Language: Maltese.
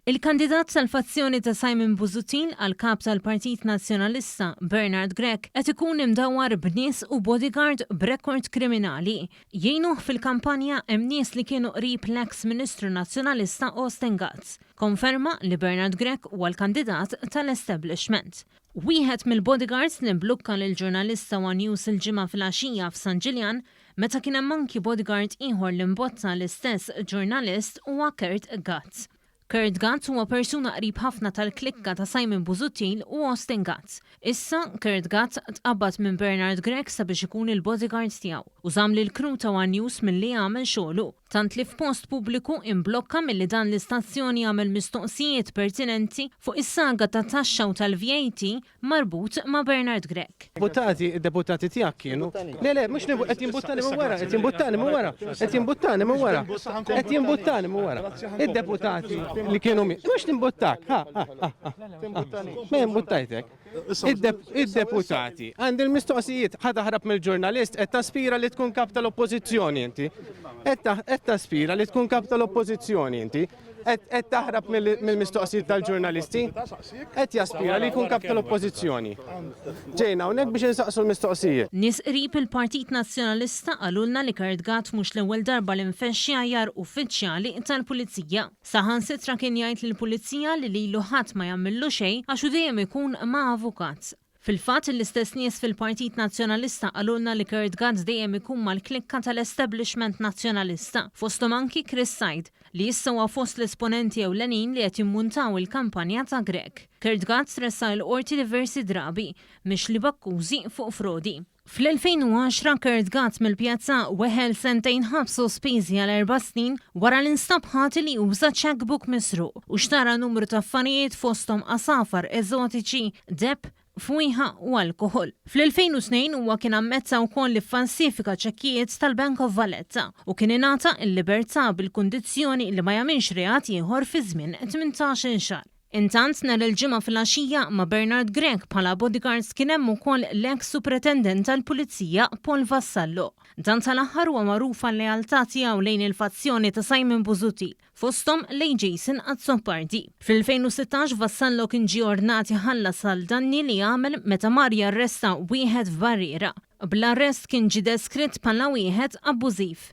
Il-kandidat tal-fazzjoni ta' Simon Busuttil għal Kap tal-Partit Nazzjonalista, Bernard Grech, qed ikun imdawwar b'nies u bodyguard b'rekord kriminali. Jgħinuh fil-kampanja hemm nies li kienu qrib l-eks Ministru Nazzjonalista Austin Gatt. Konferma li Bernard Grech huwa l-kandidat tal-establishment. Wieħed mill-bodyguards li mblukka lill-ġurnalist ta' one News il-Ġimgħa filgħaxija f'San Ġiljan, meta kien hemm anki bodyguard ieħor li mbotta l-istess ġurnalist huwa Kurt Gatt. Kurt Gatt huwa persuna qrib ħafna tal-klikka ta' Simon Busuttil u Austin Gatt. Issa, Kurt Gatt tqabbad minn Bernard Grech sabiex ikun il-bodyguard tiegħu u żamm lill-crew ta' one News milli jagħmel xogħlu, tant li f'post pubbliku imblokka milli dan l-istazzjon jagħmel mistoqsijiet pertinenti fuq is-saga tat-taxxa u tal-VAT marbut ma' Bernard Grech. Deputati, id-deputati tiegħek kienu. Le, le, mhux qed jimbuttani minn wara, qed jimbuttani minn wara, qed jimbuttani minn wara, qed jimbuttani minn wara. Id-deputati li kienu mi. Mhux nimbuttak, ha, ha, ha, ha. Ma jimbuttajtek. Id-deputati, għandi l-mistoqsijiet, ħa taħrab mill-ġurnalist, qed taspira li tkun kap tal-oppożizzjoni inti. Qed taspira li tkun kap tal-oppożizzjoni inti. Qed taħrab mill-mistoqsijiet tal-ġurnalisti? Qed jaspira li jkun kap tal-Oppożizzjoni. Ġejna hawnhekk biex insaqsu l-mistoqsijiet. Nies qrib il-Partit Nazzjonalista qalulna li Kurt Gatt mhux l-ewwel darba li nfexx jgħajjar uffiċjali tal-Pulizija. Saħansitra kien jgħid lill-Pulizija li lilu ħadd ma jagħmillu xejn għax hu dejjem ikun ma' avukat. Fil-fatt, l-istess nies fil-Partit Nazzjonalista qalulna li Kurt Gatt dejjem ikun mal-klikka tal-establishment Nazzjonalista, fosthom anki Chris Said, li issa huwa fost l-esponenti ewlenin li qed jimmuntaw il-kampanja ta' Grech. Kurt Gatt tressaq il-Qorti diversi drabi, mixli b'akkużi fuq frodi. Fl-2010 Kurt Gatt mill-Pjazza weħel sentejn ħabs sospiżi għal erba' snin wara li nstab ħati li uża cheque book misruq u xtara numru ta' affarijiet fosthom għasafar eżotiċi, deheb, fwieħa u alkoħol. Fl-2002 huwa kien ammetta wkoll li ffalsifika ċekkijiet tal-Bank of Valletta u kien ingħata l-libertà bil-kundizzjoni li ma jagħmilx reat ieħor fi żmien 18-il xahar. Intant, nhar il-Ġimgħa filgħaxija, ma' Bernard Grech bħala bodyguards kien hemm ukoll l-eks Supretendent tal-Pulizija Paul Vassallo. Dan tal-aħħar huwa magħruf għal-lealtà tiegħu lejn il-fazzjoni ta' Simon Busuttil, fosthom lejn Jason Azzopardi. Fl-2016 Vassallo kien ġie ordnat iħallas għal danni li għamel meta mar jarresta wieħed f'barriera. Bl-arrest kien ġie deskritt bħala wieħed abbużiv.